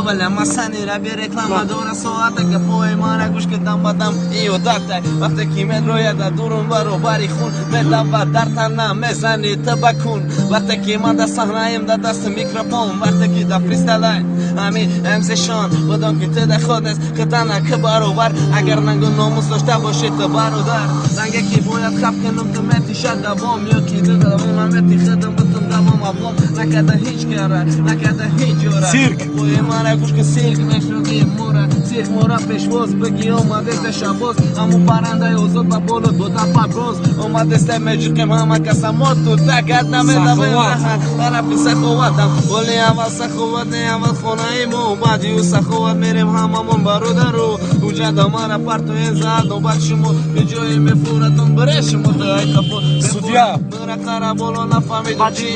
Валя масани раби реклама дора соата гапои мара гӯш кардам бадам иёдатай. Вақте ки медрояд дар дурун баробари хун медава дар тана мезани ту ба кун. Вақте ки ман дар саҳнаем дар дасти микрофон, вақте ки дар фристайлай ҳами МС Шон, бидон ки ту дар худ нест хитана ки баробар. Агар нангу номус дошта бошӣ ту бародар, ранге ки бояд хаб кунам ту метишад давом, ё ки ту давом намети худам бутун давом аблом накарда ҳеҷ кара, накарда ҳеҷ ҷора. Сирк. Гапои мара гӯш ки сирк мешуди мора, сирк мора пешвоз бигӣ омадеста шабоз, ҳамун паррандаи озод ба боло дода парвоз омадеста, меҷиқем ҳама каса мо ту такат намедавем. Саховат. Тарафи саховатам воли аввал саховат не аввал хонаи мо, баъди ӯ саховат мерем ҳамамон бародару уҷада мара партоен зад нобат шумо беҷое мефуратон бире шумо тай қафо. Судья. Мара қара боло нафаҳмидам чи.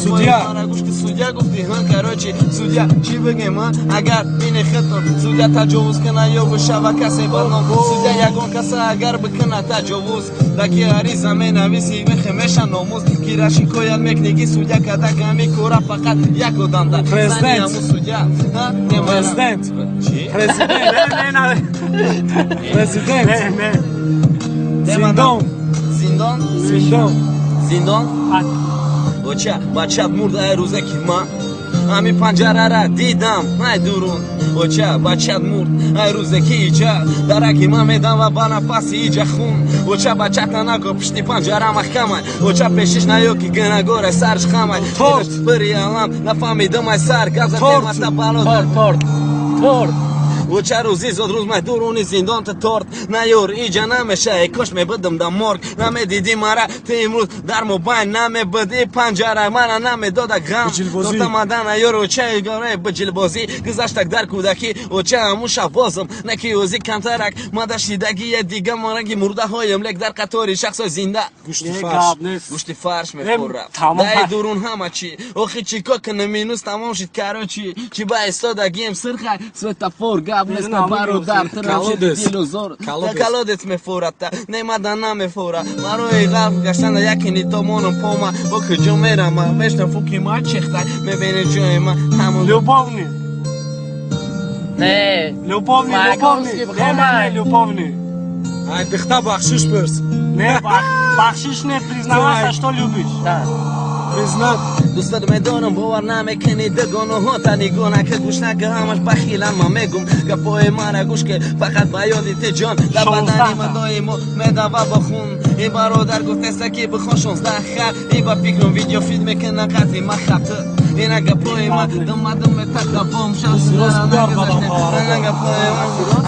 Судья. Мара гӯш ки судья гуфти ҳа, короче, судья чӣ бигем ҳа? Агар бини хитон судья таҷовуз кина ё бишава касе ба ном судья, ягон каса агар бикина таҷовуз, даки ариза менависи мехе меша номус кира шикоят мекниги судья када гами кора фақат як одамда. Президент. Зани ҳамун судья ҳа? Не, Президент. Чӣ? Президент. Не, не, Президент. не, не. Зиндон. Зиндон. Зиндон. Зиндон. Оча бачат мурд ай рӯзе ки ман ҳамин панҷарара дидам ай дурун. Оча бачат мурд ай рӯзе ки иҷа дараки ман медам ва ба нафаси иҷа хун. Оча бачата наго пишти панҷара маҳкамай, оча пешиш наё ки гунагоре сарш хамай. Торт. Бири алам нафаҳмидам ай сар гап Торт. задемата бало. Торт, торт, торт. Оча рӯзи зодрӯз майдуруни зиндон та торт наёр иҷа намеша, э кош мебудам да морг, намедидӣ мара ту имрӯз дар мобайн намебуди панҷара мара намедода ғам. Биҷилбозӣ. Торта мада наёр оча горе биҷилбозӣ гузаштак дар кӯдакӣ оча ҳамун шабозам наки ӯзи камтарак мада шидагие дига маранги мурдаҳоем лек дар қатори шахсои зинда. Гӯшти Не, фарш. гап нест. Гӯшти фарш мефурам. Тамом. Дай дурун ҳама чӣ охи чӣ ко кунам, минус тамом шид, короче, чӣ ба истодагием сирхай светофор гап нест. Намегӯфтӣ. Бародар. Колодец. Дилузор. Колодец. Колодец мефурата немада намефура барои ғарқ гаштана яке нитомонам пома бо куҷо мерама вешна фуки ма чехтай мебини ҷои ма ҳамон. Любовный. Не. Любовный, любовный. Маяковский Не, не, бихонай. не, любовный. Ай дихта бахшиш пурс. Не, бахшиш не, признавайся, что любишь. Да. Признат. Дӯстат медонам, бовар намекунӣ, дугонаҳота нигоҳ нака, гӯш нака, ҳамаш бахилан. Ман мегум гапҳои мара гӯш ки фақат ба ёди ти ҷон дар бадани ма доимо медава бо хун. Ин бародар гуфтеста ки бихон 16 хар и ба фикрум видеофилм мекунам қатъи ма хаты ина гапҳои ма думадум метадавом.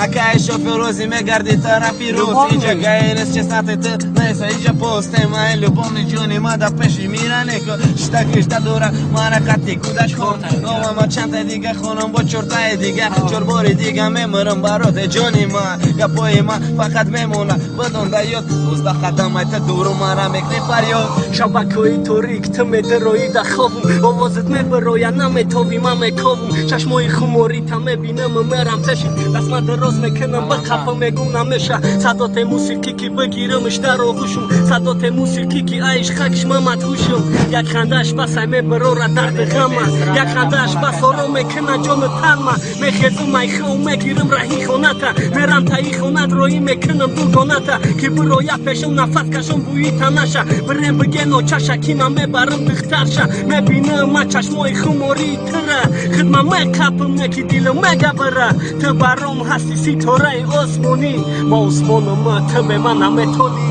Акаи шофер рӯзи мегарди тарафи рӯз иҷа гаи нест, честнате ты неса иҷа постема любовный ҷони ма да пеши миранеко шта гишта дора мара қати кӯдакон омама чанда дига хонам бо чортаи дига чорбори дига мемирам бароде ҷони ма гапҳои ма фақат мемона бидон да ёд 19 қадам айта дуру мара мекунӣ фарёд. Шабакҳои торик ту медароӣ да хобум, овозат мебароя, наметовӣ, ман мековум. Чашмои хуморита мебинам, мерам пеши дастма дароз мекунам, ба қапа мегум намеша. Садоте мусиқӣ ки бигирамш дар оғӯшум, садоте мусиқӣ ки аиш хакш ма мадҳушум. Як хандааш басай мебарора дарди ғама, як хандааш бас ором мекуна ҷону танма. Мехезум айхом, мегирам раҳи хоната, мерам таи хонат, роӣ мекунам дугоната, ки бироя пешум, нафас кашом бӯи танаша. Бирем бигено чаша ки ман мебарам духтарша. Мебинам ма чашмои хумории тира, хидма меқапам, неки дилам мегабара. Ту баром ҳасти ситораи осмонӣ, ма осмонама, ту бе ман наметонӣ.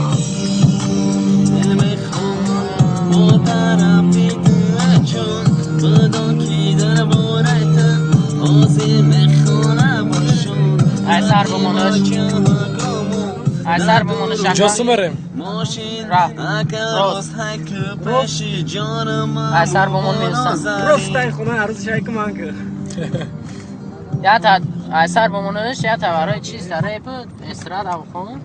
Дил мехоҳам бо тарафи ту ҷон, бидон ки дар бораи ту ҳозир мехона бошон. Ай сар бимонаш. Ай сар бимонаш. Куҷо сумерем? Мошин Ра. ака Рост. рост ҳайки пеши ҷонам. Ай сар бимон меистам. Просто ай хона арӯзи шайку ман ки. Я та ай сар бимонаш, я та барои чиз дар реп эстрада бхон.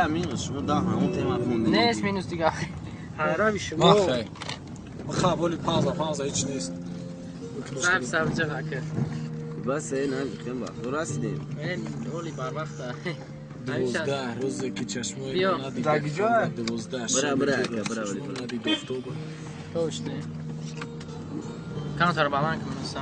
Я минус шумо да ҳамон тема хондем. Нест минус дига. Ҳайрави шумо. Махай. Маха боли пауза, пауза ҳеч нест. Саб саб ҷака. Бас на хем ба расидем. Эн оли барвақта. 12 рӯзе ки чашмои Биё. надид. Дар куҷо? 12. Бра, бра, ака, бра, бра. Надид офтоба. Точно. Камтар баланд кун са.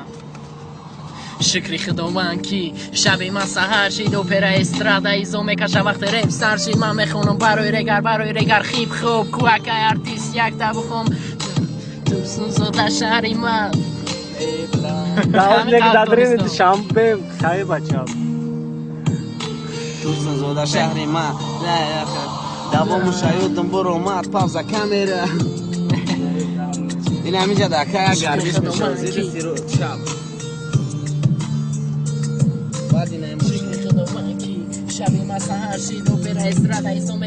Шукри худованд, ки шаби ман саҳар шид, опера эстрада изо мекаша. Вақте реп сар шид, ман мехонам барои регар, барои регар хип хоп куакай артист якта бухом. Турсунзода, шаҳри ман. Давом неки дадрини Душанбе хай бачам. Турсунзода, шаҳри ман. Давому шаёдам буромад, пауза, камера. Ин ҳаминҷа дака як гардиш мешавад зери сирот чап. Баъд ина Шукри худованд, ки шаби ман саҳар шид, опера эстрада изо.